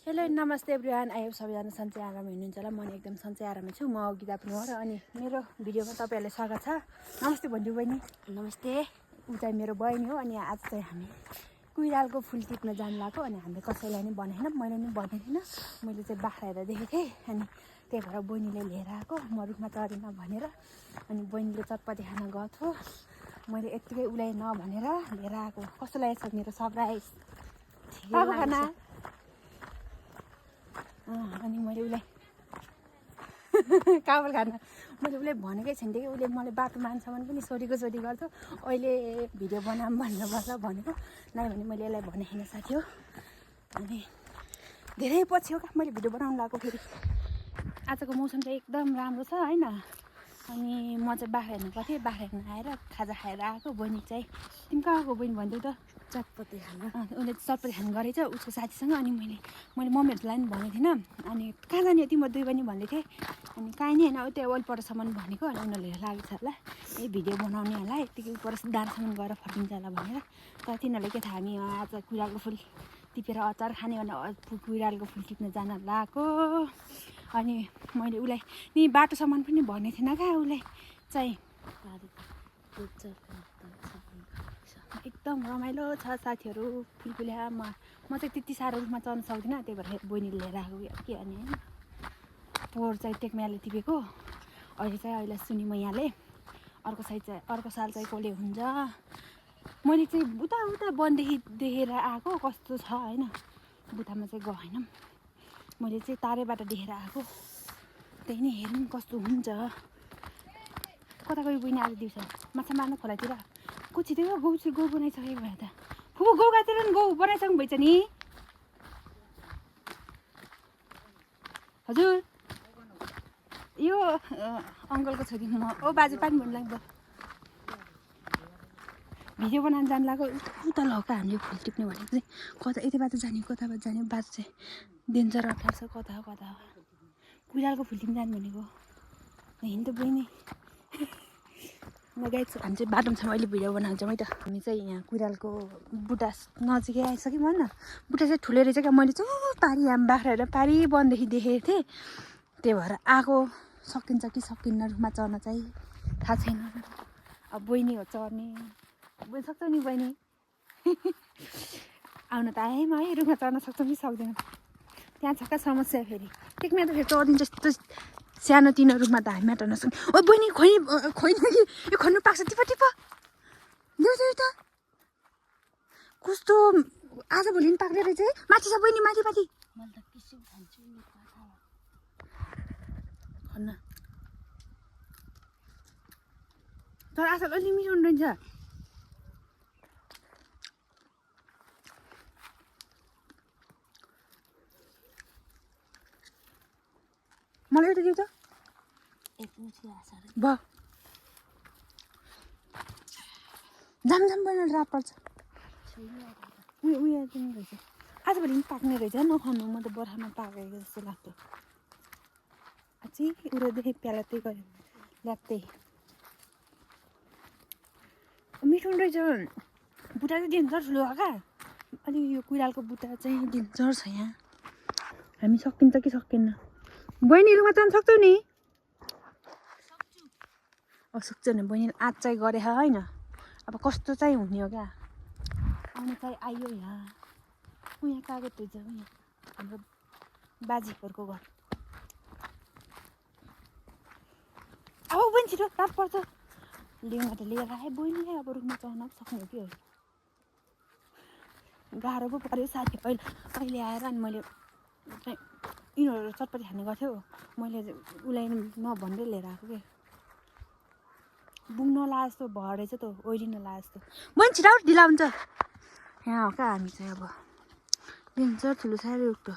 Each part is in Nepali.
हेलो नमस्ते एभ्रिवान आयो सबैजना सन्चै आराम हुनुहुन्छ होला म एकदम सन्चै आरामै छु म गीता पनि हो र अनि मेरो भिडियोमा तपाईँहरूलाई स्वागत छ नमस्ते भन्छु बहिनी नमस्ते ऊ चाहिँ मेरो बहिनी हो अनि आज चाहिँ हामी कुइरालको फुल टिप्न जानु लाग्यो अनि हामीले कसैलाई नि भनेको छैन मैले नि भनेको थिइनँ मैले चाहिँ बाख्रा हेरेर देखेको थिएँ अनि त्यही भएर बहिनीले लिएर आएको म रुखमा चढिन भनेर अनि बहिनीले चटपटी खान गएको थियो मैले यत्तिकै उसलाई नभनेर लिएर आएको कस्तो लागेको छ मेरो सरप्राइज ठिकै खाना लाग्छ अनि मैले उसलाई काबर खान मैले उसलाई भनेकै छैन कि उसले मलाई बाटो मान्छसम्म पनि सोधेको गर्थ्यो अहिले भिडियो बनाऊँ भनेर बस्दा भनेको नै भने मैले यसलाई भने होइन साथी हो अनि धेरै पछि हो मैले भिडियो बनाउनु लगाएको फेरि आजको मौसम चाहिँ एकदम राम्रो छ होइन अनि म चाहिँ बाख्रा हेर्नु गएको थिएँ बाख्रा हेर्नु आएर खाजा खाएर आएको बहिनी चाहिँ तिमी कहाँ आएको बहिनी भनिदेऊ त चटपटी खान उसले चटपटी खानु गरेछ उसको साथीसँग अनि मैले मम्मीहरूलाई पनि भनेको थिइनँ अनि कहाँ जाने हो तिम्रो दुई बहिनी भन्दै थिएँ अनि कहीँ नि होइन त्यो ओल्परसम्म भनेको अनि उनीहरूले लागेको छ होला ए भिडियो बनाउने होला यत्तिकै उपर दानसम्म गएर फर्किन्छ होला भनेर तर तिनीहरूले के थाहा हामी आज कुइरालको फुल टिपेर अचार खाने भनेर कुइरालको फुल टिप्न जान लगाएको अनि मैले उसलाई नि बाटोसम्म पनि भनेको थिइनँ क्या उसलाई चाहिँ एकदम रमाइलो छ साथीहरू फुलफुल्या म चाहिँ त्यति साह्रो रूपमा चढ्न सक्दिनँ त्यही भएर बहिनीले लिएर आएको के अनि होइन पोहोर चाहिँ टेकमियाले टिपेको अहिले सुनि मैयाले अर्को साल चाहिँ कसले हुन्छ मैले चाहिँ उता वनदेखि देखेर आएको कस्तो छ होइन बुथामा चाहिँ गएन मैले चाहिँ तारेबाट देखेर आएको त्यही नै हेरौँ कस्तो हुन्छ कता गयो बहिनी आज दिउँसो माछा मार्नु खोलातिर को छिटो गौ बनाइसकेको भए त फुपू गौ काटेर नि गौ बनाइसक्नु भएछ नि हजुर यो अङ्कलको छोरी म बाजे पानी भन्नु लाग्दो भिडियो बनाउनु जानु लाग्यो उता लौका हामीले फुल टिप्ने भनेको चाहिँ कता यतिबाट जाने कताबाट जाने बाटो चाहिँ डेन्जर अप्ठ्यारो छ कता हो कुइरालको फुल टिप्न जानु भनेको हिँड्नु त बहिनी गाइड हामी चाहिँ बाटोमा छ अहिले भिडियो बनाउँछौँ है त हामी चाहिँ यहाँ कुइरालको बुट्टा नजिकै आइसक्यौँ भन न बुट्टा चाहिँ ठुलो रहेछ क्या मैले चाहिँ पारी हामी बाख्राहरू पारी वनदेखि देखेको थिएँ त्यही भएर आएको सकिन्छ कि सकिन्न रुखमा चढ्न चाहिँ थाहा छैन अब बहिनी हो चढ्ने बहिनी सक्छौ नि बहिनी आउन त आएँ है रुखमा चढ्न सक्छौँ कि सक्दैनौँ त्यहाँ छ क्या समस्या फेरि टेकमा त फेरि चढिन्छ जस्तो सानो तिनो रुखमा त हामी हटाउन सक्छौँ ओ बहिनी खोइन कि यो खन्नु पाक्छ टिप देऊ त कस्तो आज भोलि पनि पाक्ने रहेछ है माथि छ बहिनी माथि खन्न तर आजकल अलि मिठो रहेछ मलाई एउटा दिउ त भयो जाम बनाएर रात पर्छ उयो पनि रहेछ आजभोलि पनि पाक्ने रहेछ नखानु म त बर्खामा पाकेको जस्तो लाग्थ्यो अझै उरोदेखि प्यालातै गऱ्यो ल्याप्दै मिठो रहेछ बुट्टा चाहिँ डेन्जर ठुलो हो क्या अलि यो कुइरालको बुट्टा चाहिँ डेन्जर छ यहाँ हामी सकिन्छ कि सकिन्न बहिनी रुखमा चढ्न सक्छौ नि सक्छ नि बहिनीले आज चाहिँ गरे होइन अब कस्तो चाहिँ हुने हो क्या आउनु चाहिँ आइयो यहाँ यहाँ कागज रहेछ यहाँ हाम्रो बाजेहरूको घर अब बहिनी छिटो रात पर्छ लिउँमा त लिएर आएँ बहिनीले अब रुखमा चढ्न सक्ने कि गाह्रो पो पऱ्यो साथी अहिले आएर अनि मैले यिनीहरू चटपटी खाने गर्थ्यो मैले उसलाई नभन्दै लिएर आएको के बुङ्न ला जस्तो भएर रहेछ त ओइलिन ला जस्तो बहिनी छिटो ढिला हुन्छ यहाँ हो क्या हामी चाहिँ अब डेन्जर ठुलो साह्रै रुख त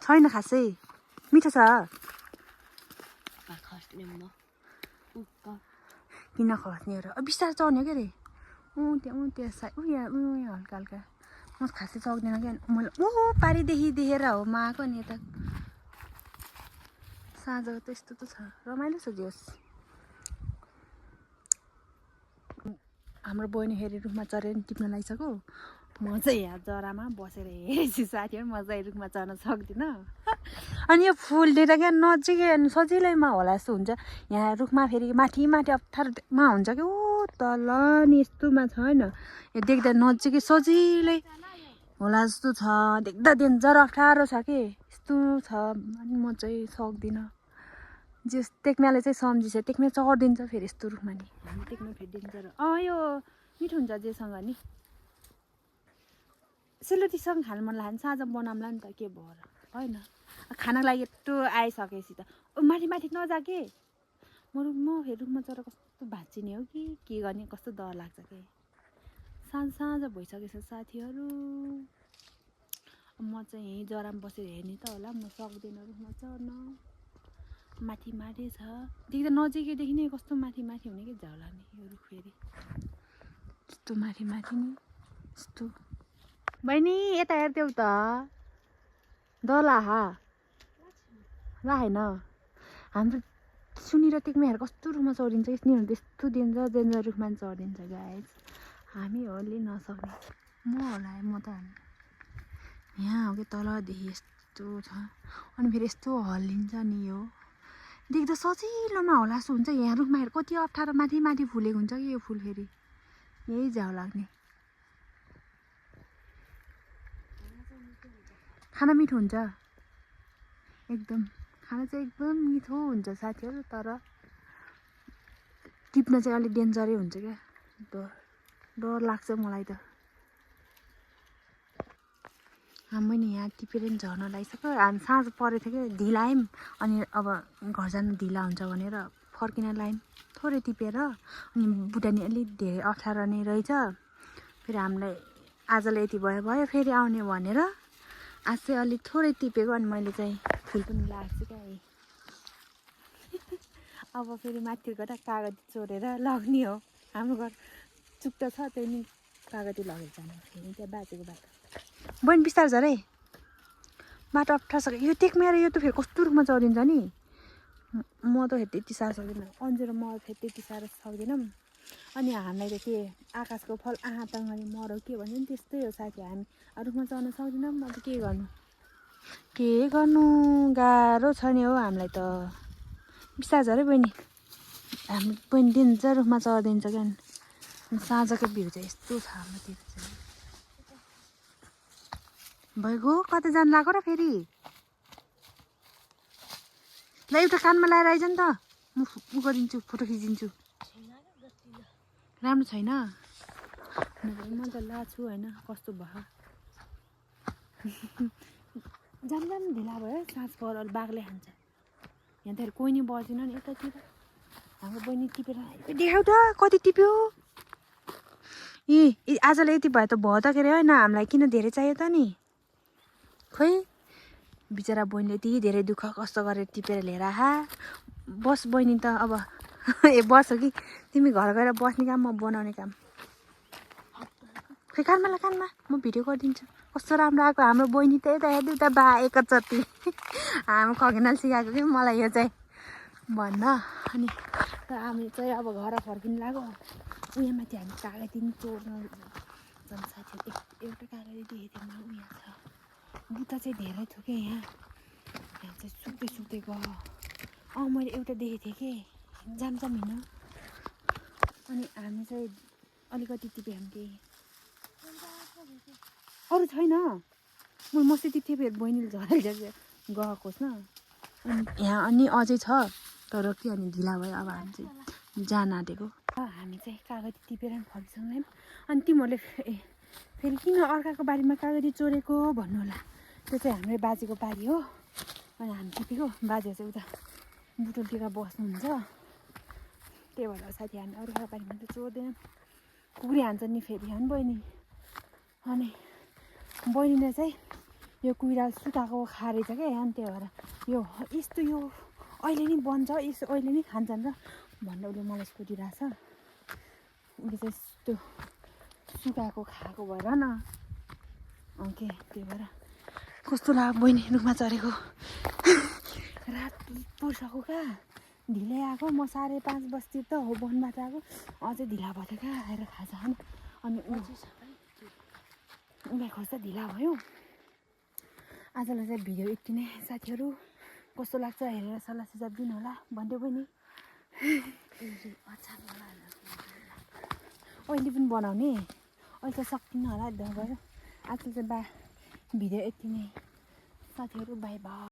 छैन खासै मिठो छ किन खस्नेहरू बिस्तारै चढ्ने हो क्या अरे त्यहाँ यहाँ हल्का म खासै सक्दैन क्या मैले पारिदेखि देखेर हो म आएको नि यता साँझको त यस्तो त छ रमाइलो छ जोस् हाम्रो बहिनी फेरि रुखमा चढेर टिप्न लागिसक्यो म चाहिँ यहाँ जरामा बसेर हेरेछु साथीहरू म चाहिँ रुखमा चढ्न सक्दिनँ अनि यो फुल देख्दा क्या नजिकै अनि सजिलैमा होला जस्तो हुन्छ यहाँ रुखमा फेरि माथि अप्ठ्यारोमा हुन्छ कि ऊ तल नि यस्तोमा छैन यो देख्दा नजिकै सजिलै होला जस्तो छ देख्दा डेन्जर अप्ठ्यारो छ कि यस्तो छ अनि म चाहिँ सक्दिनँ जस टेक्नाले चाहिँ सम्झिन्छ टेक्ना चढिदिन्छ फेरि यस्तो रुखमा नि हामी टेक्ना फेरि डेन्जर यो मिठो हुन्छ जेसँग नि सेलरोटीसँग खानु मन लाग्यो साँझ बनाउँला नि त के भयो र होइन खानाको लागि यत्रो आइसकेपछि त माथि माथि नजा के म फेरि रुखमा चढेर कस्तो भाँचिने हो कि के गर्ने कस्तो डर लाग्छ कि साँझ भइसकेछ साथीहरू म चाहिँ यहीँ जरामा बसेर हेर्ने त होला म सक्दिनँ रुखमा चढ्न माथि माथि छ देख्दा नजिकैदेखि नै कस्तो माथि माथि हुने कि झ्याउला नि यो रुख फेरि यस्तो माथि माथि नि यस्तो बहिनी यता हेर्देऊ त दला ला होइन हाम्रो सुनेर टेक्मेहरू कस्तो रुखमा चढिन्छ यिनीहरू त्यस्तो डेन्जर रुखमा चढिन्छ गाइस हामी होली नसक्ने म होला म त यहाँ हो कि तलदेखि यस्तो छ अनि फेरि यस्तो हल्लिन्छ नि यो देख्दा सजिलोमा होला जस्तो हुन्छ यहाँ रुखमा हेर कति अप्ठ्यारो माथि माथि फुलेको हुन्छ कि यो फुल फेरि यही झ्याउ लाग्ने खाना मिठो हुन्छ एकदम खाना चाहिँ एकदम मिठो हुन्छ साथीहरू तर टिप्न चाहिँ अलिक डेन्जरै हुन्छ क्या डर लाग्छ मलाई त हामी नि यहाँ टिपेर नि झर्न लागिसक्यो हामी साँझ परेको थियो कि ढिला आयौँ अनि अब घर जानु ढिला हुन्छ भनेर फर्किन लायौँ थोरै टिपेर अनि बुढानी अलिक धेरै अप्ठ्यारो नै रहेछ फेरि हामीलाई आजलाई यति भयो फेरि आउने भनेर आज चाहिँ अलिक थोरै टिपेको अनि मैले चाहिँ फुल पनि लाग्छु क्या अब फेरि माथिबाट कागती चोरेर लग्ने हो हाम्रो घर चुक्ता छ त्यही नि कागती लगेर जानु फेरि त्यहाँ बाजेको बाटो बहिनी बिस्तार झ रे बाटो अप्ठ्यारो छ यो टेक्मेर यो त फेरि कस्तो रुखमा चढिन्छ नि म त फेरि त्यति साह्रो सक्दिनँ अन्जु र म फेरि त्यति साह्रो सक्दिनँ अनि हामीलाई त के आकाशको फल आँखा तङ्गरी मरौ के भन्छ नि त्यस्तै हो साथी हामी रुखमा चढ्न सक्दैनौँ अब के गर्नु गाह्रो छ नि हो हामीलाई त बिस्तार झ रे बहिनी हामी बहिनी डेन्जर रुखमा चढिदिन्छ क्या साँझको भ्यू चाहिँ यस्तो छ हाम्रोतिर चाहिँ भइगयो कता जानु लाग्यो र फेरि ल एउटा कानमा लगाएर आइज नि त म उ गरिदिन्छु फोटो खिचिदिन्छु राम्रो छैन म त लाछु होइन कस्तो भयो जाम ढिला भयो साँझ पर बाघले खान्छ यहाँ त कोही नि बस्दैन नि यतातिर हाम्रो बहिनी टिपेर देखाउ त कति टिप्यो आजलाई यति भयो त के अरे होइन हामीलाई किन धेरै चाहियो त नि खोइ बिचरा बहिनीले यति धेरै दुःख कस्तो गरेर टिपेर लिएर बस बहिनी त अब बस हो कि तिमी घर गएर बस्ने काम म बनाउने काम खोइ कानमा म भिडियो गरिदिन्छु कस्तो राम्रो आएको हाम्रो बहिनी त यता हेर्दै उता बा एकचोटि हाम्रो खगेनाले सिकाएको कि मलाई यो चाहिँ भन्न अनि हामी चाहिँ अब घर फर्किनु लाग्यो उयो माथि हामी कागती पनि चोर्न जनसाथीहरू एउटा कागती देखेको थिएँ उयो छ बुट्टा चाहिँ धेरै थियो क्या यहाँ चाहिँ सुक्दै गयो मैले एउटा देखेको थिएँ कि जाम हिँड्न अनि हामी चाहिँ अलिकति टिप्यो हामी केही अरू छैन म मस्ती टिप्थेँ फेरि बहिनीले झरेर गएको होस् न अनि यहाँ अनि अझै छ तर के अनि ढिला भयो अब हामी चाहिँ जान आँटेको हामी चाहिँ कागती टिपेर फर्किसँगै अनि तिमीहरूले फेरि किन अर्काको बारीमा कागती चोरेको भन्नु होला त्यो चाहिँ हाम्रै बाजेको बारी हो अनि हामी टिपेको बाजे चाहिँ उता बुटोलतिर बस्नुहुन्छ त्यही भएर साथी हामी अर्काको बारीमा त चोर्दैनौँ कुकुरी हान्छ नि फेरि होइन बहिनी अनि बहिनीले चाहिँ यो कुहिरा सुकाएको खारेछ क्या अनि त्यही भएर यो यस्तो यो अहिले नि बन्छ यस्तो अहिले नि खान्छ नि भनेर उसले मलाई सोधिरहेछ उसले चाहिँ त्यो सुकाएको खाएको भएर न ओके त्यही भएर कस्तो लाग्यो बहिनी रुखमा चढेको रात पुर्सको क्या ढिलै आएको म 5:30 बजीतिर त हो वनबाट आएको अझै ढिला भयो क्या आएर खाजा खानु अनि उनीलाई खोज्दा ढिला भयो आजलाई चाहिँ भिडियो यति नै साथीहरू कस्तो लाग्छ हेरेर सल्लाह सुझाव दिनु होला भन्दै पनि अहिले पनि बनाउने अहिले त सक्दिनँ होला भयो आजकल चाहिँ भिडियो यति नै साथीहरू बाई बाई